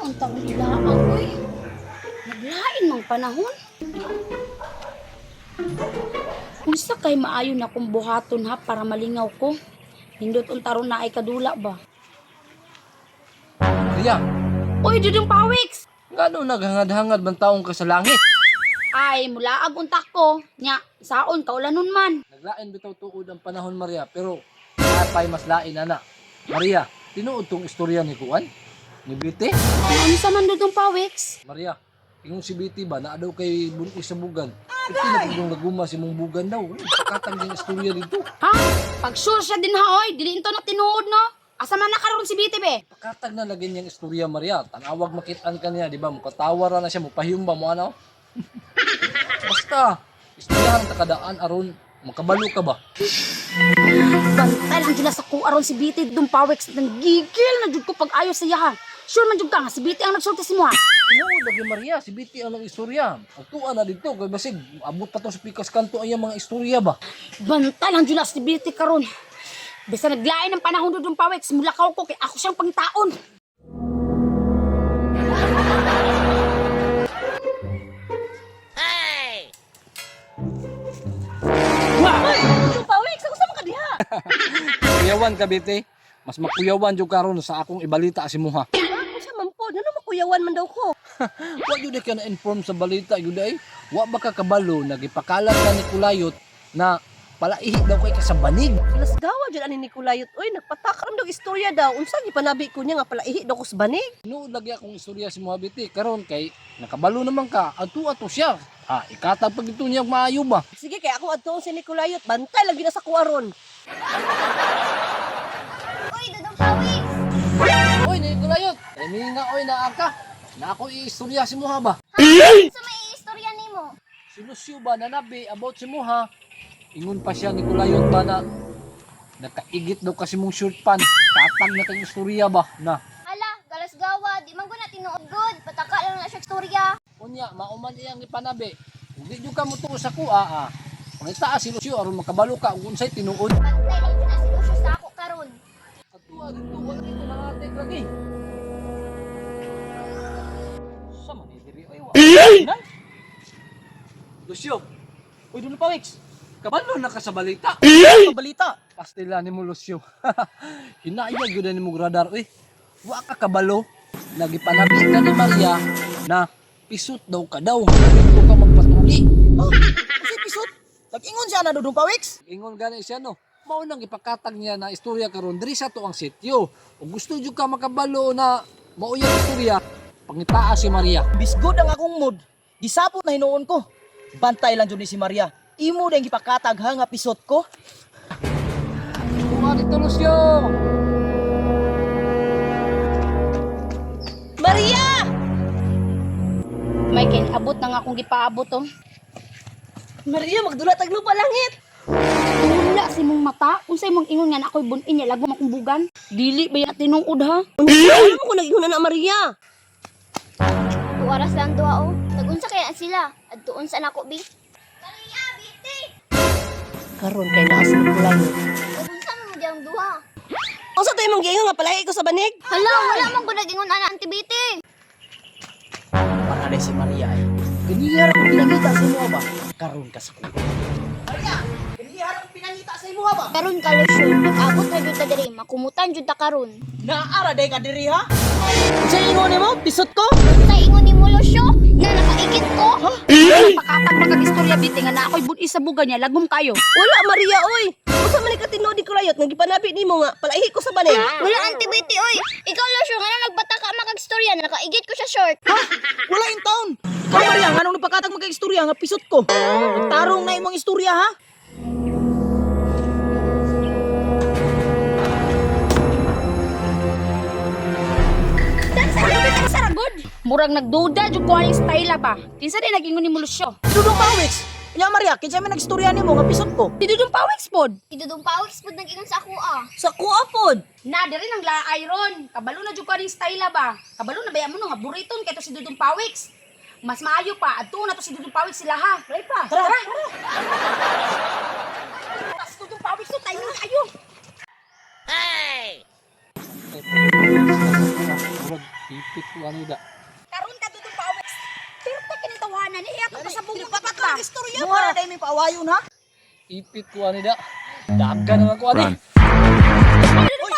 Unta kong ilaang, uy. Naglain mang panahon. Unsa kay maayo na kong buhaton ha para malingaw ko? Nindot unta ron na ay kadula ba? Maria, Uy, Dudong Pawiks! ngano naghangad-hangad man taong ka sa langit? Ay, mulaag unta ko. Nya, saon kaulanon man. Naglain bitaw tuod ang panahon, Maria, pero napay mas lain ana. Maria, tinuod tong istorya ni Kuan? Ni Biti? Unsa man, Dudong Pawiks? Maria, ingon si Biti ba naa daw kay bunis sa bugan? Ito na pud naguma si mong bugan daw. Pakatang yung istorya dito. Ha? Pag sure siya din ha, oy, dili into na tinuod no. Asa man na karon si BT be? Pakatag na lagi niyang istorya, Maria. Tanawag makitaan ka niya, di ba? Mukatawa ra na siya, mupahiyom ba mo ano? Basta, istoryahan ta kadaan aron makabalo ka ba? Bantay lang jud na sa ko aron si BT, Dudong Pawiks, nang gigil na jud ko pag ayo sa iya ha. Sure man jud ka nga si BT ang nagsulti si mo ha. Tinuod lagi, Maria, si BT ang istorya. Ang tuwa na dito kay basig abot pa to sa pikas kanto ang iyang mga istorya ba. Bantay lang jud na si BT karon. Basta naglain ang panahon, Dudong Pawiks, mulakaw ko kay ako siyang pangtaon. Pawik, sa man ka diha? Kuyawan ka, BT. Mas makuyawan jud karon sa akong ibalita si muha. Ako sa man po, ano makuyawan man daw ko? Wa jud ka na inform sa balita jud ay. Wa ba ka kabalo nagipakalat na ni Kulayot na palaihi daw kay ka sa banig. Lasgawa jud ani ni Kulayot. Oy, nagpatakram daw istorya daw. Unsa gipanabi ko niya nga palaihi daw ko sa banig? Tinuod lagi akong istorya si muha, BT, karon kay nakabalo naman ka adto ato siya. Ah, ikatag pag ito niya maayo ba? Sige kay ako adtoon si Nicolayot, bantay lagi na sa kuwaron. Uy, Dudong Pawiks! Oy, ni Kulayot. Eh nga oy naa ka. Na ako iistorya si muha ba? Sa may istorya nimo. Si Lucio ba nanabi about si Muha? Ingon pa siya ni Kulayot ba na nakaigit daw kasi mong shirt pan. Katag na kang istorya ba na. Hala, galasgawa, di man ko na tinuod good. Pataka lang na siya istorya. Unya, mauman iyang ipanabi. Kung di jud ka motuo sa kuha, ah. Pangita si Lucio aron makabalo ka ug unsay tinuod. Bantay lang jud na si Lucio sa ako karon. Adto dito wala dito nangatik lagi. Sa man ni diri oy wa. Lucio, Uy, Dudong Pawiks. kabalo na ka sa balita. Ano balita? Pastila ni mo, Lucio. Hinayag yun na ni mo radar. Uy, wa ka kabalo. Nagipanabi ka ni Maria na pisot daw ka daw. Dito ka magpatuli. Oh, kasi pisot. Nag-ingon siya na, Dudong Pawiks. Ingon gani siya no. Mao nang ipakatag niya na istorya karon diri sa to ang sityo. Ug gusto jud ka makabalo na mao iyang istorya, pangitaa si Maria. Bisgod ang akong mood. Gisapot na hinuon ko. Bantay lang jud ni si Maria. Imo na yung gipakatag ha nga pisot ko. Kuha dito, Lucio. Maria! May kin abot na nga akong gipaabot oh. Maria, magdula tag lupa langit. Wala si mong mata. Unsay mong ingon nga na ako'y bunin niya lagom akong bugan? Dili ba yan tinuod ha? Unsa mo ko nag-ingon na Maria? Tuara sa ang duha oh. Nagunsa kaya sila? Adtuon sa nako bi. Maria, biti. Karon kay naa si Nicolayot. Nagunsa man mo diyang duha. Unsa to imong giingon nga palaihi ko sa banig? Hala, wala man ko nag-ingon ana anti biti. Para na si Maria ay. Ganihar akong pinangita sa imo ba? Karon ka sa kuha. Maria, ganihar akong pinangita sa imo ba? Karon ka Lucio, nag-abot na jud ta diri, makumutan jud ta karon. Naara day ka diri ha? Unsay ingon nimo? Pisot ko? Sa ingon nimo Lucio, nga nakaigit ko. Pakatag magag istorya biti nga na ako'y bunin sa bugan niya lagom kayo. Wala Maria oy. Unsa man ni ka tinuod ni Kulayot nga gipanabi nimo nga palaihi ko sa banig? Wala anti biti oy. Ikaw Lucio, nga nagbataka makagstorya, nakaigit ko sa short. Ha? Wala in town. Ikaw Maria, nganong nagpakatag magka istorya nga pisot ko? Nagtarong na imong istorya ha? Murag nagduda jud ko aning style ba. Kinsa day nag-ingon ni Lucio? Dudong Pawiks. Nya Maria, kinsa man nagstorya nimo nga pisot ko? Si Dudong Pawiks pod. Si Dudong Pawiks pud nag-ingon sa ako ah. Sa kuha pod. Na diri nang laay ron. Kabalo na jud ko aning style ba. Kabalo na baya mo no nga buriton kay to si Dudong Pawiks. Mas maayo pa adto na to si Dudong Pawiks sila ha. Try pa. Tara. Tara. Tas Dudong Pawiks to tayo na kayo. Murag Ipit ko ani da. Karon ka Dudong Pawis. Pirta kini tawanan ni iya pa sa bungog pa. Istorya Muha na dahil may paawayon ha? Ipit ko ani da. Dagan naman ko ani. Dudong